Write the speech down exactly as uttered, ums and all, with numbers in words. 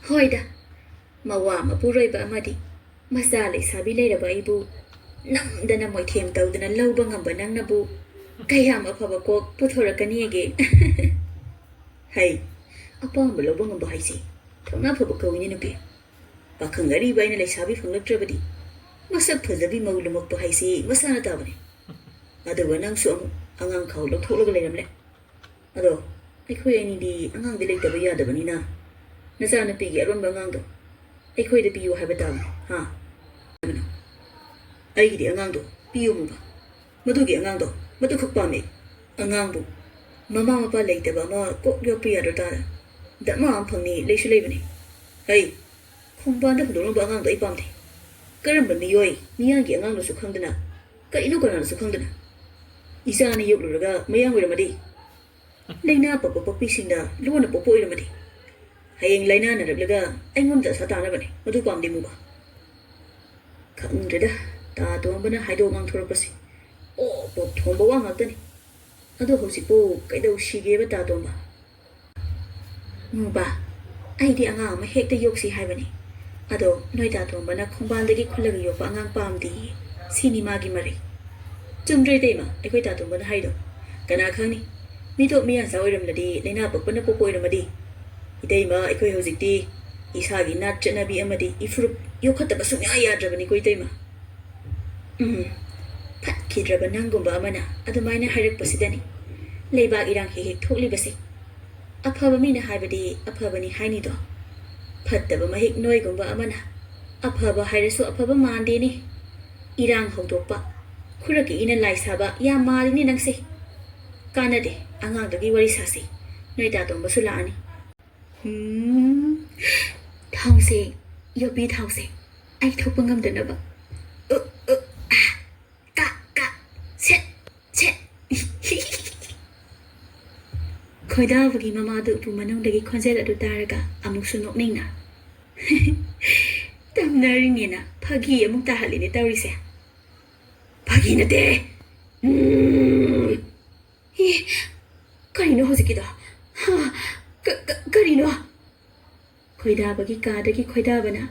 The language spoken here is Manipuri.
ꯍꯣꯏꯗ, ꯃꯋꯥ ꯃꯄꯨꯔꯣꯏꯕ ꯑꯃꯗꯤ ꯃꯆꯥ ꯂꯩꯁꯥꯕꯤ ꯂꯩꯔꯕ ꯑꯩꯕꯨ ꯅꯝꯗꯅ ꯃꯣꯏꯊꯦꯝ ꯇꯧꯗꯅ ꯂꯧꯕ ꯉꯝꯕ ꯅꯪꯅꯕꯨ ꯀꯌꯥꯝ ꯑꯐꯕ ꯀꯣꯛ ꯄꯨꯊꯣꯔꯛꯀꯅꯤꯒꯦ? ꯍꯩ, ꯑꯄꯥꯝꯕ ꯂꯧꯕ ꯉꯝꯕ ꯍꯥꯏꯁꯤ ꯊꯧꯅꯥ ꯐꯕ ꯀꯧꯏꯅꯦ ꯅꯨꯄꯤ꯫ ꯄꯥꯈꯪ ꯑꯔꯤꯕ ꯑꯩꯅ ꯂꯩꯁꯥꯕꯤ ꯐꯪꯂꯛꯇ꯭ꯔꯕꯗꯤ ꯃꯁꯛ ꯐꯖꯕꯤ ꯃꯧ ꯂꯨꯝꯃꯛꯄ ꯍꯥꯏꯁꯤ ꯃꯁꯥꯅ ꯇꯥꯕꯅꯤ꯫ ꯑꯗꯨꯒ ꯅꯪꯁꯨ ꯑꯃꯨꯛ ꯑꯉꯥꯡ ꯈꯥꯎ ꯂꯧꯊꯣꯛꯂꯒ ꯂꯩꯔꯝꯂꯦ꯫ ꯑꯗꯣ ꯑꯩꯈꯣꯏ ꯑꯅꯤꯗꯤ ꯑꯉꯥꯡꯗꯤ ꯂꯩꯇꯕ ꯌꯥꯗꯕꯅꯤꯅ ꯅꯆꯥꯅꯨꯄꯤꯒꯤ ꯑꯔꯣꯟꯕ ꯑꯉꯥꯡꯗꯣ ꯑꯩꯈꯣꯏꯗ ꯄꯤꯌꯨ ꯍꯥꯏꯕ ꯇꯥꯕꯅꯤ, ꯍꯥ? ꯑꯩꯒꯤꯗꯤ ꯑꯉꯥꯡꯗꯣ ꯄꯤꯌꯨ ꯃꯨꯕ꯫ ꯃꯗꯨꯒꯤ ꯑꯉꯥꯡꯗꯣ ꯃꯗꯨꯈꯛ ꯄꯥꯝꯃꯦ꯫ ꯑꯉꯥꯡꯕꯨ ꯃꯃꯥ ꯃꯄꯥ ꯂꯩꯇꯕ ꯑꯃ ꯀꯣꯛ ꯌꯣꯛꯄ ꯌꯥꯗ꯭ꯔꯣ ꯇꯥꯗ? ꯗꯃꯥ ꯑꯃ ꯐꯪꯅꯤ, ꯂꯩꯁꯨ ꯂꯩꯕꯅꯤ꯫ ꯑꯩ ꯈꯣꯡꯕꯥꯟꯗ ꯍꯨꯟꯗꯣꯛꯂꯝꯕ ꯑꯉꯥꯡꯗꯣ ꯑꯩ ꯄꯥꯝꯗꯦ꯫ ꯀꯔꯝꯕ ꯃꯤꯑꯣꯏ ꯃꯤꯌꯥꯝꯒꯤ ꯑꯉꯥꯡꯅꯣꯁꯨ ꯈꯪꯗꯅ, ꯀꯔꯤꯅꯣ ꯀꯅꯥꯅꯣꯁꯨ ꯈꯪꯗꯅ ꯏꯆꯥ ꯑꯅꯤ ꯌꯣꯛꯂꯨꯔꯒ ꯃꯌꯥꯡ ꯑꯣꯏꯔꯝꯃꯗꯤ? ꯂꯥꯏꯅꯥ ꯄꯛꯄ ꯄꯛꯄꯤꯁꯤꯡꯅ ꯂꯣꯟꯅ ꯄꯣꯛꯄ ꯑꯣꯏꯔꯝꯃꯗꯤ? ꯍꯌꯦꯡ ꯂꯥꯏꯅꯥ ꯅꯥꯔꯛꯂꯒ ꯑꯩꯉꯣꯟꯗ ꯑꯁꯥ ꯇꯥꯅꯕꯅꯦ꯫ ꯃꯗꯨ ꯄꯥꯝꯗꯦ ꯃꯨꯕ꯫ ꯈꯪꯗ꯭ꯔꯦꯗ, ꯇꯥ ꯇꯣꯝꯕꯅ ꯍꯥꯏꯗꯣꯛ ꯉꯥꯡꯊꯣꯔꯛꯄꯁꯦ ꯑꯣ ꯄꯣꯞ ꯊꯣꯝꯕ ꯋꯥ ꯉꯥꯛꯇꯅꯤ꯫ ꯑꯗꯣ ꯍꯧꯖꯤꯛꯄꯨ ꯀꯩꯗꯧꯁꯤꯒꯦꯕ ꯇꯥ ꯇꯣꯝꯕ? ꯃꯨꯕ, ꯑꯩꯗꯤ ꯑꯉꯥꯡ ꯑꯃ ꯍꯦꯛꯇ ꯌꯣꯛꯁꯤ ꯍꯥꯏꯕꯅꯤ꯫ ꯑꯗꯣ ꯅꯣꯏ ꯇꯥ ꯇꯣꯝꯕꯅ ꯈꯣꯡꯕꯥꯟꯗꯒꯤ ꯈꯨꯜꯂꯒ ꯌꯣꯛꯄ ꯑꯉꯥꯡ ꯄꯥꯝꯗꯦꯌꯦ꯫ ꯁꯤꯅꯤ ꯃꯥꯒꯤ ꯃꯔꯩ꯫ ꯆꯨꯝꯗ꯭ꯔꯣ ꯏꯇꯩꯃ, ꯑꯩꯈꯣꯏ ꯇꯥ ꯇꯣꯝꯕꯅ ꯍꯥꯏꯗꯣ? ꯀꯅꯥ ꯈꯪꯅꯤ, ꯃꯤꯇꯣꯞ ꯃꯤꯌꯥꯟꯆꯥ ꯑꯣꯏꯔꯝꯂꯗꯤ, ꯂꯥꯏꯅꯥ ꯄꯛꯄꯅ ꯄꯣꯛꯄ ꯑꯣꯏꯔꯝꯃꯗꯤ? ꯏꯇꯩꯃ, ꯑꯩꯈꯣꯏ ꯍꯧꯖꯤꯛꯇꯤ ꯏꯁꯥꯒꯤ ꯅꯥꯠ ꯆꯠꯅꯕꯤ ꯑꯃꯗꯤ ꯏꯐꯨꯔꯨꯞ ꯌꯣꯛꯈꯠꯇꯕ ꯁꯨꯡꯌꯥ ꯌꯥꯗ꯭ꯔꯕꯅꯤꯀꯣ ꯏꯇꯩꯃ꯫ ꯎꯝ, ꯐꯠꯈꯤꯗ꯭ꯔꯕ ꯅꯪꯒꯨꯝꯕ ꯑꯃꯅ ꯑꯗꯨꯃꯥꯏꯅ ꯍꯥꯏꯔꯛꯄꯁꯤꯗꯅꯤ ꯂꯩꯕꯥꯛ ꯏꯔꯥꯡ ꯍꯦꯛ ꯍꯦꯛ ꯊꯣꯛꯂꯤꯕꯁꯦ꯫ ꯑꯐꯕ ꯃꯤꯅ ꯍꯥꯏꯕꯗꯤ ꯑꯐꯕꯅꯤ ꯍꯥꯏꯅꯤꯗꯣ꯫ ꯐꯠꯇꯕ ꯃꯍꯤꯛ ꯅꯣꯏꯒꯨꯝꯕ ꯑꯃꯅ ꯑꯐꯕ ꯍꯥꯏꯔꯁꯨ ꯑꯐꯕ ꯃꯥꯟꯗꯦꯅꯦ꯫ ꯏꯔꯥꯡ ꯍꯧꯗꯣꯛꯄ, ꯈꯨꯔꯛꯀꯤ ꯏꯅ ꯂꯥꯏ ꯁꯥꯕ ꯌꯥꯝ ꯃꯥꯜꯂꯤꯅꯦ ꯅꯪꯁꯦ꯫ ꯀꯥꯟꯅꯗꯦ, ꯑꯉꯥꯡꯗꯒꯤ ꯋꯥꯔꯤ ꯁꯥꯁꯤ꯫ ꯅꯣꯏ ꯇꯥ ꯇꯣꯝꯕꯁꯨ ꯂꯥꯛꯑꯅꯤ꯫ ꯎꯝ, ꯊꯥꯎꯁꯦ, ꯌꯣꯄꯤ ꯊꯥꯎꯁꯦ, ꯑꯩ ꯊꯣꯛꯄ ꯉꯝꯗꯅꯕ꯫ ꯎ, ꯎ, ꯑꯥ, ꯀꯥ, ꯀꯥ, ꯁꯦꯠ, ꯁꯦꯠ꯫ ꯈꯣꯏꯗꯥꯕꯒꯤ ꯃꯃꯥꯗꯨ ꯎꯄꯨ ꯃꯅꯨꯡꯗꯒꯤ ꯈꯣꯟꯖꯦꯜ ꯑꯗꯨ ꯇꯥꯔꯒ ꯑꯃꯨꯛꯁꯨ ꯅꯣꯛꯅꯤꯡꯅ꯫ ꯇꯝꯅꯔꯤꯅꯦꯅ ꯐꯥꯒꯤ ꯑꯃꯨꯛ ꯇꯥꯍꯜꯂꯤꯅꯦ ꯇꯧꯔꯤꯁꯦ꯫ ꯐꯥꯒꯤ ꯅꯠꯇꯦ꯫ ꯎꯝ꯫ ꯑꯦ, ꯀꯔꯤꯅꯣ ꯍꯧꯖꯤꯛꯀꯤꯗꯣ? ꯍꯥ? ꯀ-, ꯀ-, ꯀꯔꯤꯅꯣ? ꯈꯣꯏꯗꯥꯕꯒꯤ ꯀꯥꯗꯒꯤ ꯈꯣꯏꯗꯥꯕꯅ